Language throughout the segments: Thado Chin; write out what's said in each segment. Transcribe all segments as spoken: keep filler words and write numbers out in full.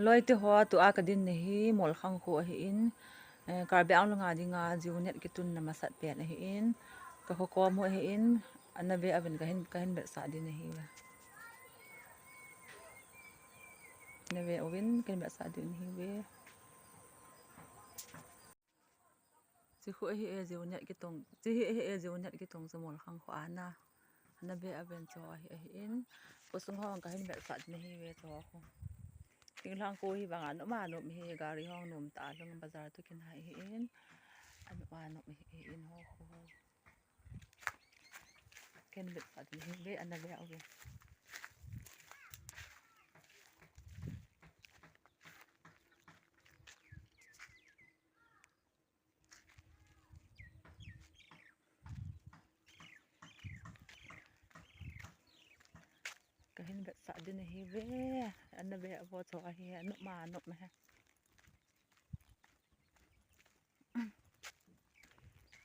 Loi te ho, tua kadin na hi Molkhang kho ahin, eh, Karbi Anglong a dinga Ziunet kitunna masat pen ahin, ka kho kom u ahin, ana ve uvin kahin, kahin vetsah ding ahi. Ana ve uvin kahin vetsah ding ahi ve. Chi khu ahi e, Ziunet kitong, chi hi ahi e, Ziunet kitong chu Molkhang kho ana. Ana ve uvin chu ahi, ahin. Khosung ho kahin vetsah ding ahi ve chu khu. Thinglhang kho hi vang anom anom hi, gari hung nom ta lung bazar toh kinai ahin. Anom anom hi, ahin ho khu. Kahin vetsah ding ahi ve, ana ve uvin. Kahin vetsah ding ahi ve, ana ve uvo chu ahi, anom anom hi.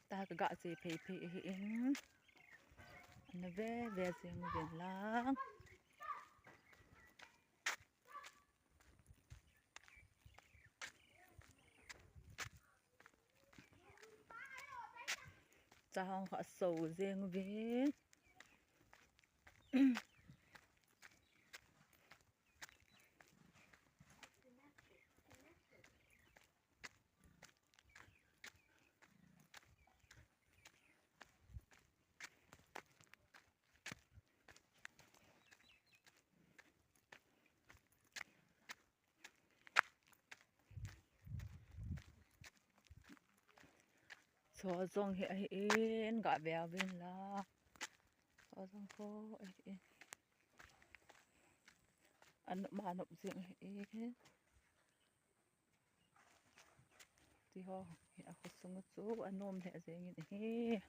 Ta kaga che phei phei ahin, ana ve ve jeng uvin lang. Cha hung kha so jeng uvin. Cho jong hi ahin, ga ve uvin lang. Cho jong kho ahin. Anom anom jeng ahin. Ti ho hi a khosung chu anom lheh jeng in ahi.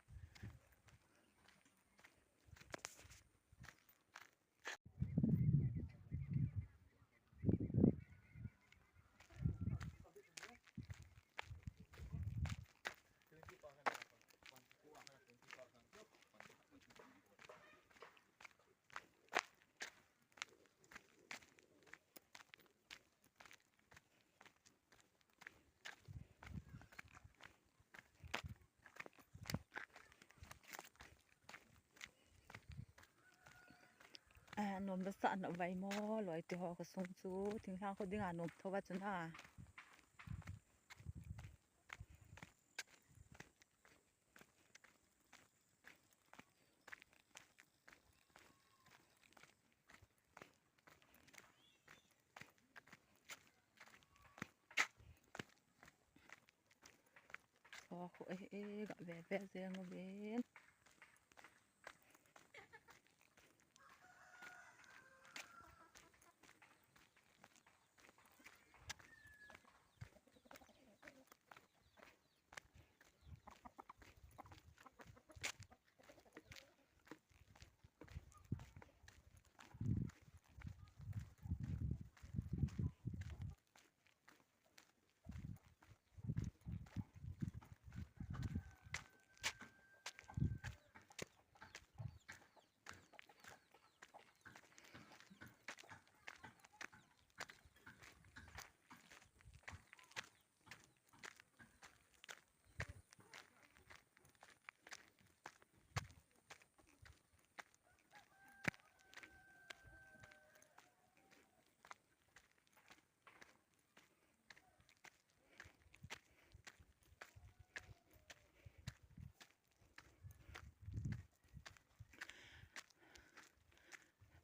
A, nom da sah na vai mo, loi te ho khosung chu, thinglhang kho dinga nom tho va chu na. Cho khu e, e, ga ve ve jeng uvin.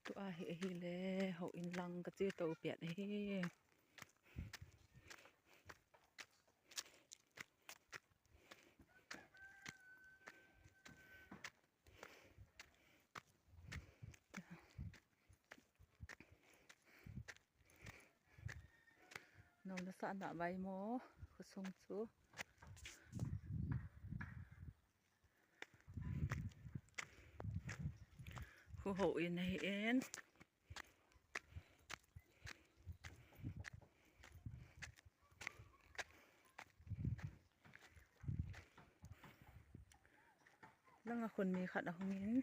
Tua hi ahile, houin lang kache to pian ahi. Nom da sah na vai mo, khosung chu. Khu houin ahin. Langa khun mi khat ahungin.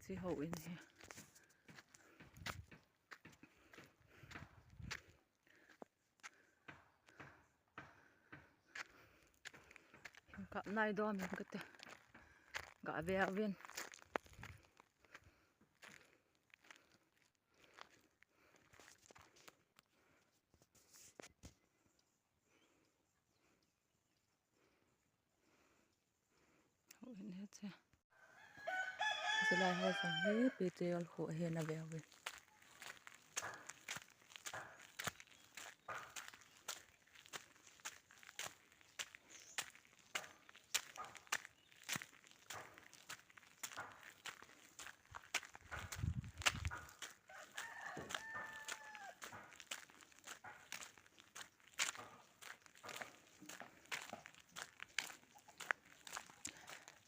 Chi houin hi. Kap nai dom in kate. Ga ve uvin. Houin hiche. Chulai ho jong hi Pi Tayol kho ahi, na ve uvin.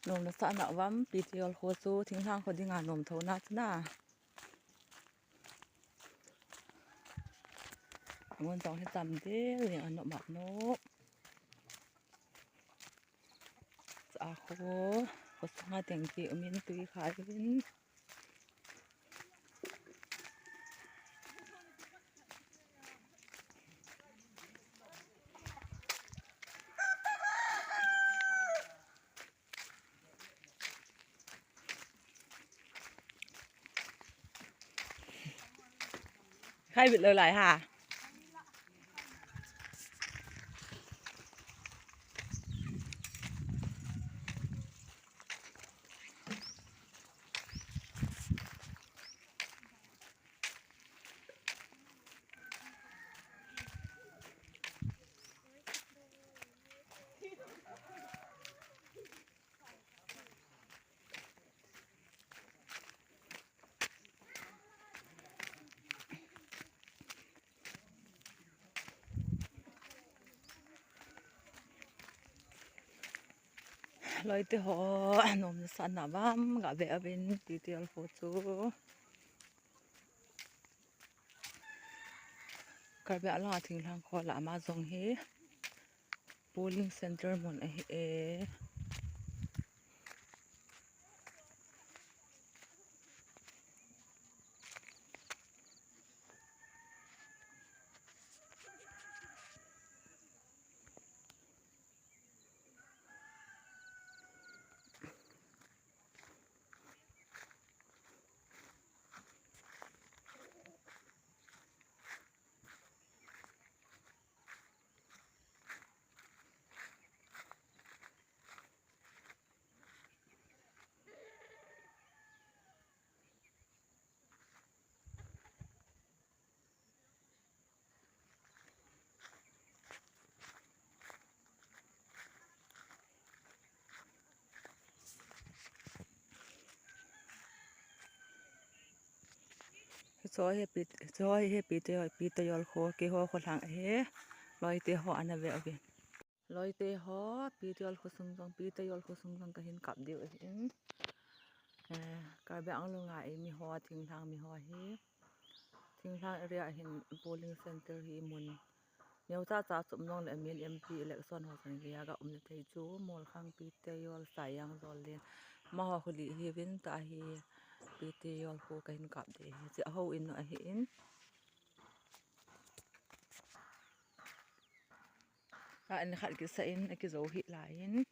Nom nasah na uvam, Pi Tayol kho chu thinglhang kho dinga nom thona chu na. Ngon tong hi tam deu jeng a nom a nom. Cha kho, kho sunga teng ki umin tui khai uvin. Khai bit lou lai ha. Loite ho, nom nasah na uvam, ga ve uvin, Pi Tayol kho chu. Karbi Anglong a thinglhang kho lah a ama jong hi polling center mun ahi e. Hiche hi Pi, hiche hi Pi Tayol, Pi Tayol kho, keiho kho lhang ahi. Loite ho ana ve uvin. Loite ho, Pi Tayol kho sung jong, Pi Tayol kho sung jong kahin kap diu ahin. Eh, Karbi Anglong a eimi ho, thinglhang mi ho hi. Thinglhang area a hin polling center hi mun neocha cha chom jong le amin M P election ho sang geiya ga um na thei chu, Molkhang, Pi Tayol, Saijang, Jollen. Amaho kho li hiuvin, tua hi Pi Tayol kho kahin kap ding ahi. Hiche a houin ahin. Ka in khat kisa in, akijou hih laiyin.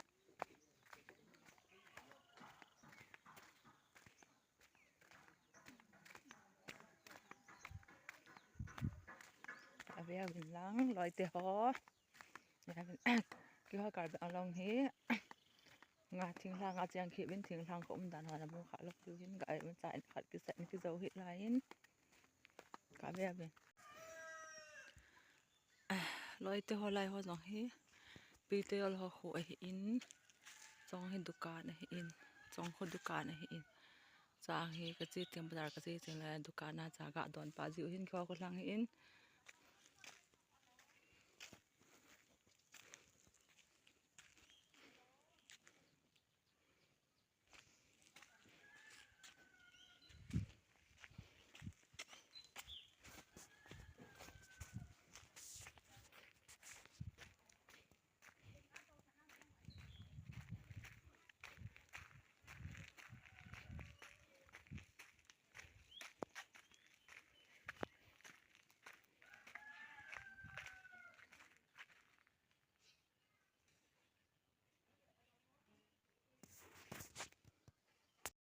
Ave uvin lang, loite ho. Keiho Karbi Anglong hi. Nga thinglhang a cheng khit uvin, thinglhang kho umdan ho namu kha lou diu hin, ka ai un cha in khat kisa in kijou hih laiyin. Ka ve uvin. Loite ho, lai ho jong hi Pi Tayol ho kho ahin, chong hi dukan ahin, chong kho dukan ahin. Chang hi kache teng, bazar kache teng le dukan a cha ga don pa jiu hin, keiho kho lhang hin.